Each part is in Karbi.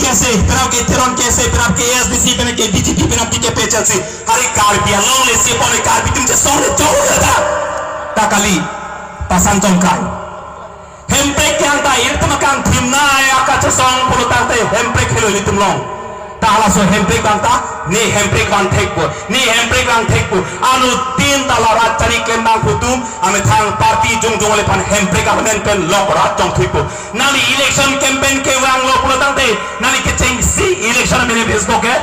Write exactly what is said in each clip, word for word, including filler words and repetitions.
Kese, penap ke Teron Kese, penap ke A S D C, penap ke B J P, penap ke P H L C. Hari Karbi Anglong le si pone Karbi atum chesong le chong le ta. Ta kali, pasan chongkai. Hemprek yang ta ilitum akangthim na ya kachesong pulo tangte hemprek helo ilitum along. Ta halaso hemprek abang ta, ne hemprek vangthekpo, ne hemprek vangthekpo. Anuttin ta la rat chari klem abang atum, amethang party jongjong le aphan hemprek amen pen lok rat chongthekpo. Nangli election campaign kevanglo pulo tangte, nangli kechengsi election manifesto ke,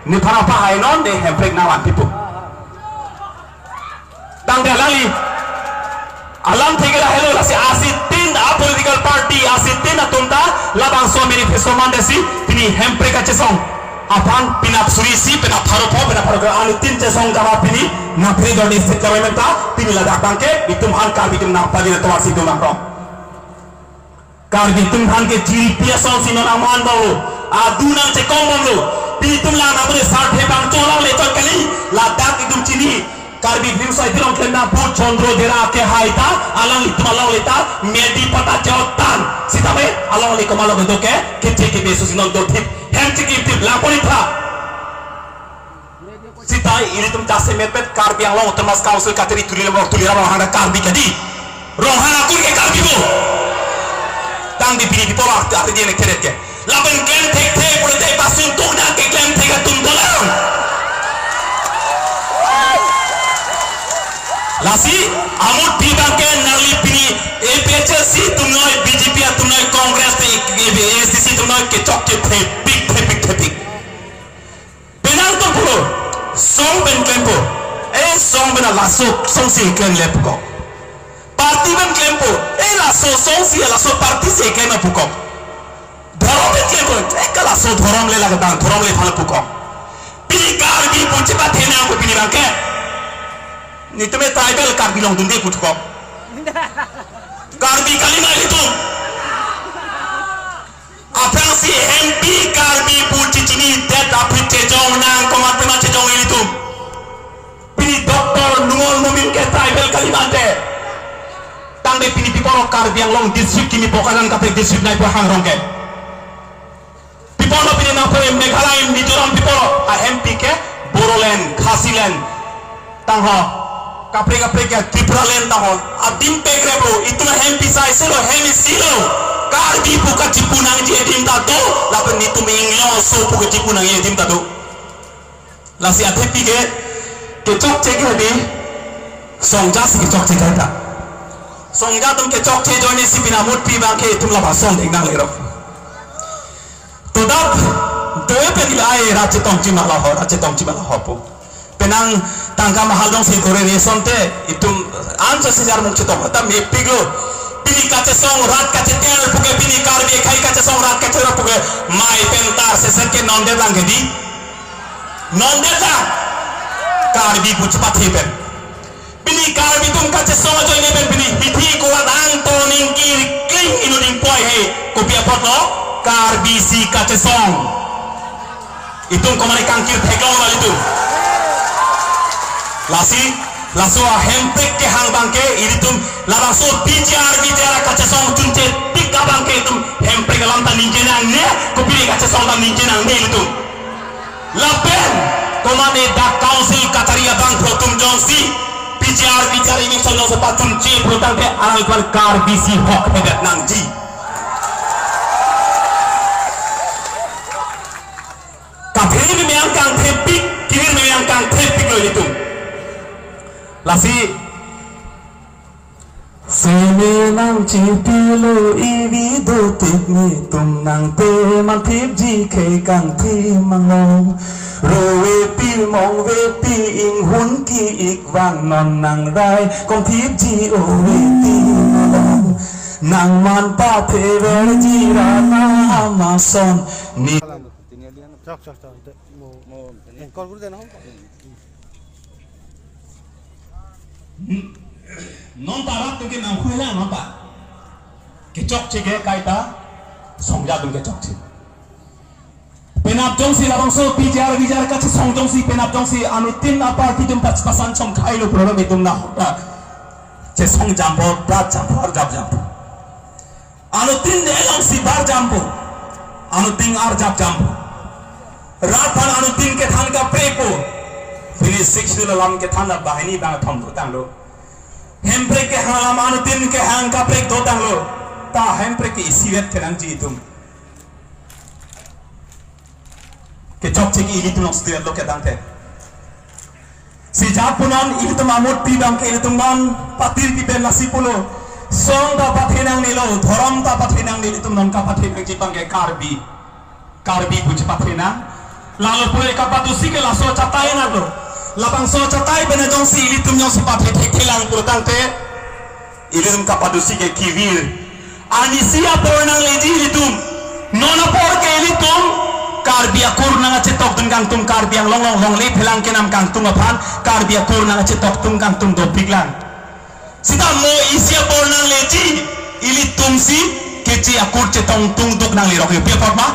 nephan apahai non ne hemprek nangvangpipo. Tangte alangli, alamthe ke lahelo lasi asitin a political party, asitin atum ta labangso manifesto mandetsi pini hemprek kachesong aphan penap suri isi, penap pharo pho, penap pharo kre anuttin chesong jama pini nangpre doni state government ta pini ladak abang ke itum aphan Karbi atum nangpajir tovar si itum nangkrong. Karbi atum aphan ke chiripi asong si non nangman bomlo. Adu nangchekong bomlo. Pini itum lang nangpune sarthe abang cholong le chot kali. Ladak itum chini. Karbi Film Society along klem nangpu Chandra Dera ke hai ta. Alanglitum along le ta. Medi pata chotan. Sitame along le komat along do ke. Keche kebe susi non dothip. Hem chikip tip. Langpon itha. Sita ilitum jasemet pet Karbi Anglong Autonomous Council kateri Tuliram Ronghang, Tuliram Ronghang ta Karbi kedi. Ronghang akur ke Karbi bo. Tangte pini people art art dia ne keret ke. Lapen klem thekthe pulote pasun tuk nang keklem thek atum dolang. Lasi amutpi abang ke nangli pini A P H L C atum noi, B J P atum noi, Congress te, A S D C atum noi kechokche thepik thepik thepik. Penang atum pulo, song pen klempo, eh song pen laso song si klemle pukok. Party pen klempo, eh laso song si laso party si klem pukok. Dhorom pen klempo, eh ka laso dhorom le lake bang, dhorom le phala pukok. Pini Karbi pu chepathe nangpo pini abang ke. Netum tribal Karbi along dunde pukok. Karbi kalima ilitum. Aphrangsi M P Karbi pu chechini det aphi chejong nang komat tema chejong ilitum. Pini Doctor Numal Momin ke tribal kalima te. Tangte pini people Karbi Anglong district kimi Bokajan kaprek district nai pu hangrong ke. People lo pini nangpo Meghalaya Mizoram people a M P ke Bodoland, Khasiland. Tangho, kaprek kaprek ke Tipraland tangho. Adim pekre bo, itum hem pisai selo, hem isilo. Karbi pu kachipu nangji adim ta do, lapen netum inglong so pu kachipu nangji adim ta do. Lasi athepi ke, kechokche ke di, songja si kechokche kaita. Songja atum kechokche ajoine si pini amutpi abang ke itum labangso song ding nanglerok. Todak, doe pen ila ai rat chetongji ma laho, rat chetongji ma laho pu. Penang tangka mahal dong si dore reson te, itum anso sejar mung chetong, ta mepik lo. Pini kachesong rat kachetel puke, pini Karbi akhei kachesong rat kachetel puke, mai pen tar seset ke non det lang ke di. Non det lang. Karbi pu chepathe pen. Pini Karbi atum kachesong ajoine pen pini hithi korat angto ningkir kling inut ingpoi he. Kopi apotlo Karbi si kachesong. Itum komane kangkir theklong lo itum. Lasi, laso ahemprek kehang abang ke ilitum labangso P G R V G R kachesong chunche tik abang ke itum hemprek alam ta ningje nangne, kopine kachesong ta ningje nangne ilitum. Lapen, komane dak council kachari abang photum jongsi, P G R V G R eviction jongsi pachunche putangte alang ikwan Karbi si hok hedet nangji. Kaphere meme angkang thepik, kevir meme angkang thepik lo ilitum. Lasi, seme nangchipilo ivi dotik netum nangte manthipji khei kangthim anglong. Rovepi mongvepi inghun ki-ik vang non nangrai kongthipji ove ti along. Nangman patheverji ra na amason ni. Chok, chok, chok. Mo, mo, anchor kuri dena ho. Non ta rat atum ke nangkhui lang non ta. Kechokche ke kaita songja atum kechokche. Penap jongsi labangso P G R V G R kachesong jongsi penap jongsi anuttin aparty atum pas pasan chongkhai lo pulo itum na hota. Chesong jampo, brat jampo, arjap jampo. Anuttin de alongsi bar jampo. Anuttin arjap jam. Rat aphan anuttin kethan kaprek po. Pini Sixth Schedule alam kethan la banghini bangkethom dotanglo. Hemprek kehang alam anuttin kehang kaprek dotanglo. Ta hemprek ke isivet kenangji itum. Kechokche ke ilitum along studio lo ketangte. Si jat punon ilitum amutpi abangke ilitum non patirpi pen lasi pulo. Song ta pathenangnelo, dhorom ta pathenangne, ilitum non kapathenangji abangke Karbi. Karbi pu chepathenang. Lalo pule kapadosi ke laso achatai nanglo. Labangso achatai pen jongsi ilitum jongsi pathe thekthelang pulotangte, ilitum kapadosi ke kevir. Anisi apor nangleji ilitum. Non apor ke ilitum Karbi akur nangkachetokdun kangtung, Karbi Anglong along longle phelang kenam kangtung aphan Karbi akur nangkachetokdun kangtung dopiklang. Sita mo isi apor nangleji ilitum si keche akur chetongdun duk nanglerok yo, pi apot ma?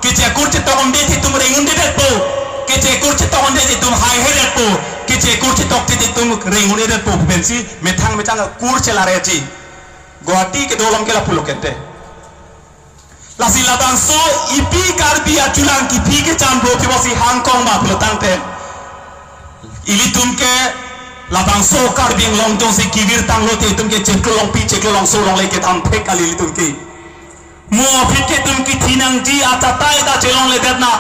Keche akur chetokdunde itum reng-undedetpo. Keche akur chetokdunde itum haihedetpo. Keche akur chetokdunde itum reng-undedetpo. Pensi methang methang akur chelarji. Guwahati kedo along ke lapulo kente. Lasi labangso ipi Karbi achulang kipi kechamlo kibosi hangkong ma pulotangte, ilitum ke labangso Karbi Anglong jongsi kevirtanglote itum ke chiklo longpi chiklo longso longle kedam thek kali ilitum ke. Mo aphi ke itum kethenangji achatai ta chelongledet na.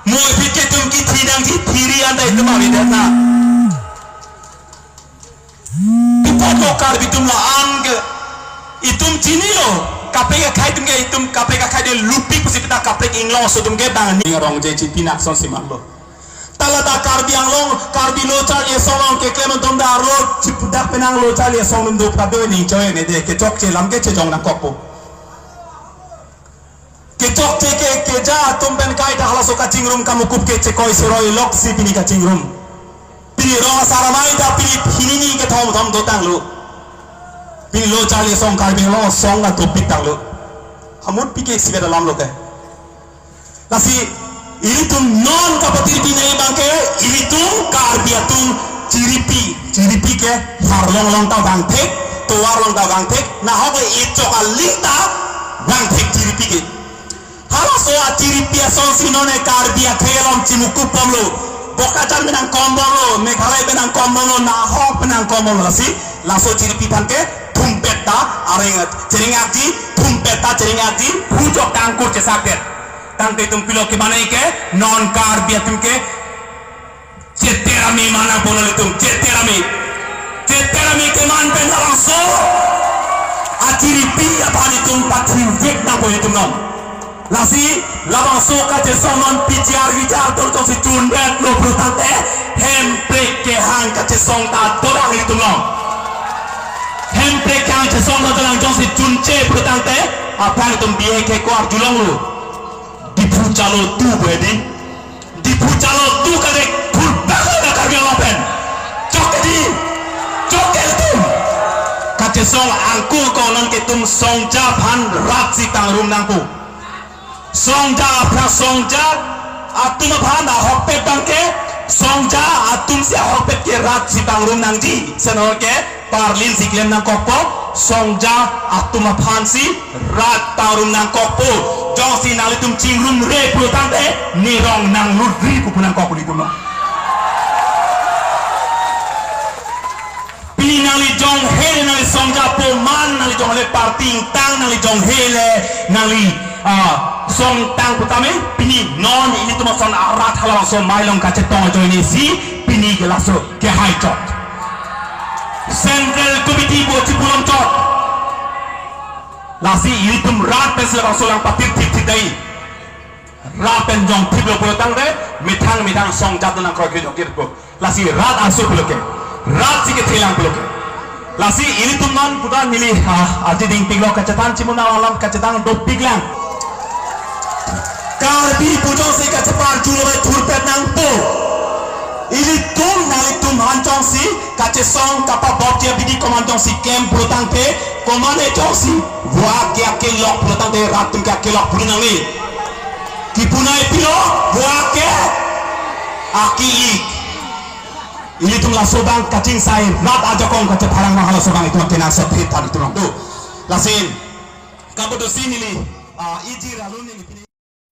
Mo aphi ke itum kethenangji thiri anta itum avedetna. Pi apot lo Karbi atum la-an ke itum chinilo, kaprek akhai atum ke itum kaprek akhai de lupik pusi pita kaprek inglong aso atum ke bang ni rong je chipi nakson si manlo. Ta la ta Karbi Anglong, Karbi lo charli asong along keklem atum ta road chipudak penang lo charli asong atum do pado ning choi ne de kechokche alam ke chejong nangkokpo. Kechokche ke keja atum pen kaita halaso kachingrum kamukup ke chekoi seroi loksi pini kachingrum. Pini rong asar amei ta pini pini ni kethom thom dotanglo. Pini lo charli asong Karbi Anglong asong ta dopik tanglo. Amutpi ke isivet alam lo ke. Lasi ilitum non kapatirpi nangji abangke ilitum Karbi atum chiripi, chiripi ke harlong along ta vangthek, tovar along ta vangthek, nahok le echok aling ta vangthek chiripi ke. Halaso achiripi asonsi non e Karbi akhei along chimukup bomlo. Bokajan pen nangkom bomlo, Meghalaya pen nangkom bomlo, nahok pen nangkom bomlo. Lasi laso chiripi aphan ke thumpet ta areng chereng-akji, thumpet ta chereng-akji, hujok ta angkur chesakdet. Tangte itum pilo ke mane ke non Karbi atum ke cheterami mana bono itum cheterami. Cheterami keman pen labangso achiripi aphan itum pathivek nangpo itum non. Lasi labangso kachesong non P G R V G R tor tongsi chundet lo pulotangte Hemprek kehang kachesong ta dorang itum non. Hemprek kehang chesong ta dorang jongsi chunche pulotangte aphrang itum bihek ke ko arjulonglo. Diphu chalo tu bedi. Diphu chalo tu kadek thurpak na Karbi Anglong pen. Chok ke di. Chok ke itum. Kachesong angkung konon ke itum songja aphan rat si tangrum nangpo. Songja aphan songja atum aphan ahokpet abangke songja atum si ahokpet ke rat si tangrum nangji. Senor ke parlin si klem nangkokpo, songja atum aphan si rat tangrum nangkokpo. Jongsi nanglitum chingrumre pulotangte, ne rong nanglutri pu pu nangkokpo itum. Pini nangli jonghe le nangli songja po man, nangli jonghe le party ingtang, nangli jonghe le nangli, ah, song tang putame, pini non ilitum ason arat halabangso amei along kachetong ajoine si, pini ke laso kehai chot. Central Committee bo chipulong chot. Lasi ilitum rat pen si labangso alam patir thip thip dai. Rat pen jongthiplo pulotangte, methang methang songja atum nangkroi ke jongkir po. Lasi rat aso pulo ke. Rat si kethelang pulo ke. Lasi ilitum non puta neli, ah, aji dingpiklo kachethan chimun alam kachethan dopiklang. Karbi pu jongsi kacheparjulo thurpet nangpo. Ilitum nanglitum aphan jongsi kachesong kapabop ke abidi komandan jongsi klem pulotangte, komandan jongsi vua ke akelok pulotangte rat atum ke akelok pulo nangne. Kipunai pilo, vua ke aki-ik. Ilitum laso abang kachingsai rat ajakong kachepharang ma halaso abang itum kenangsot than itum do. Lason kapadosi neli Ah, iji ralo neli pini